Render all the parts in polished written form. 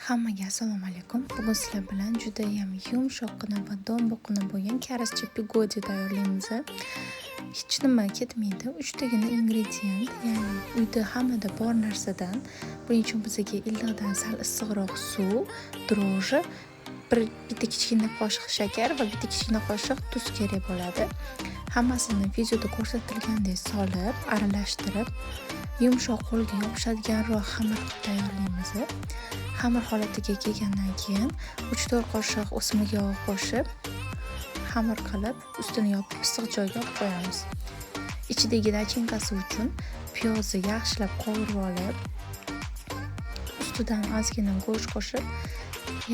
Hammaga assalomu alaykum. Bugun sizlar bilan judayam yumshoqqina va do'mboqqina bo'lgan karizcha pigodi tayyorlaymiz. Hech nima ketmaydi. 3 tagina ingredient, ya'ni uyda hammada bor narsadan. Buning uchun bizga iliqdan sal issiqroq suv, дрожжи, bitta kichkina qoshiq shakar va bitta kichkina qoshiq tuz kerak bo'ladi. Hammasini videoda ko'rsatilgandek solib, aralashtirib, yumshoq qo'lga yopishadiganroq xamir qilib tayyorlaymiz. Xamir holatiga kelgandan keyin 3-4 qoshiq o'simlik yog'i qo'shib, xamir qilib, ustini yopib issiq joyga olib qo'yamiz. Ichidagi nachinkasi uchun piyozni yaxshilab qovurib olib, ustidan ozgina go'sht qo'shib,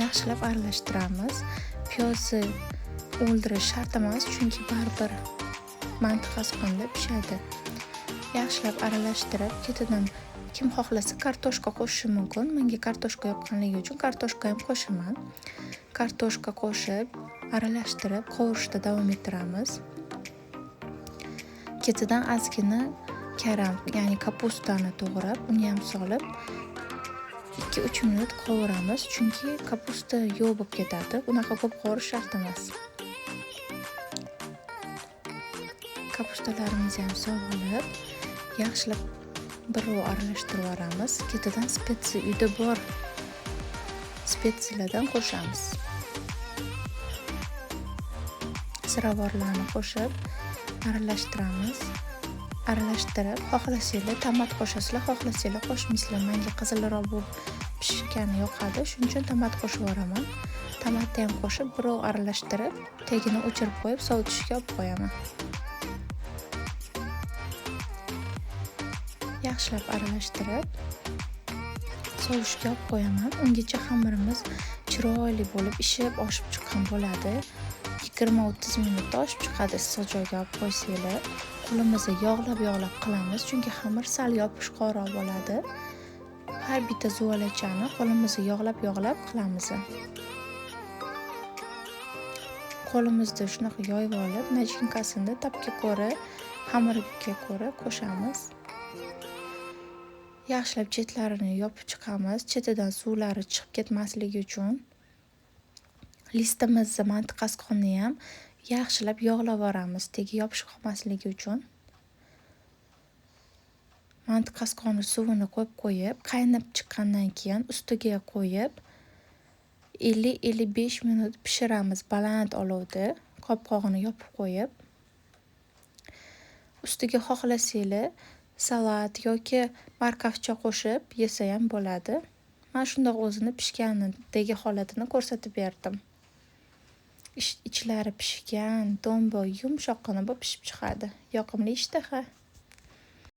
yaxshilab aralashtiramiz. Piyozni o'ldirish shart emas, chunki baribir mantiqasi pishadi. Yaxshilab aralashtirib, ketidan kim xohlasa kartoshka qo'shishi mumkin. Menga kartoshka yoqqanligi uchun kartoshka ham qo'shaman. Kartoshka qo'shib, aralashtirib, qovurishda davom ettiramiz. Ketidan ozgina karam, ya'ni kapustani to'g'rab, uni ham solib 2-3 minut qovuramiz, chunki kapusta yo'q bo'lib ketadi. Unaqa ko'p qovurish shart emas. Kapustalarimizni ham solib, yaxshilab birov aralashtirib yuboramiz. Ketidan spetsiya, uyda bor spetsiyalardan qo'shamiz. Ziravorlarni qo'shib aralashtiramiz. Aralashtirib, xohlasanglar tomat qo'shasizlar, xohlasanglar qo'shmaysizlar. Menga qizilroq bo'lib pishgani yoqadi, shuning uchun tomat qo'shib yuboraman. Tomatni ham qo'shib, birov aralashtirib, tagini o'chirib qo'yib, sovutishga olib qo'yaman. Yaxshilab aralashtirib, sovishga olib qo'yaman. Ungacha xamirimiz chiroyli bo'lib ishib, oshib chiqqan bo'ladi. 20-30 minutda oshib chiqadi issiq joyga olib qo'ysanglar. Qo'limizni yog'lab-yog'lab qilamiz, chunki xamir sal yopishqoqroq bo'ladi. Har bitta zuvalachani qo'limizni yog'lab-yog'lab qilamiz. Qo'limizda shunaqa yoyib olib, nachinkasini tabga ko'ra, xamirga ko'ra qo'shamiz. Yaxshilab chetlarini yopib chiqamiz, chetidan suvlari chiqib ketmasligi uchun. Listimizni mantiqasqonni ham yaxshilab yog'lab yuboramiz, tegi yopishib qolmasligi uchun. Mantiqasqonni suvini qo'yib qo'yib, qaynab chiqqandan keyin ustiga qo'yib 50-55 minut pishiramiz baland olovda, qopqog'ini yopib qo'yib. Ustiga xohlasanglar salat yoki markavcha qo'shib yesa ham bo'ladi. Men shundoq o'zini pishganidagi holatini ko'rsatib berdim. Ichlari pishgan, do'mboq, yumshoqqina bo'lib pishib chiqadi. Yoqimli ishtaha.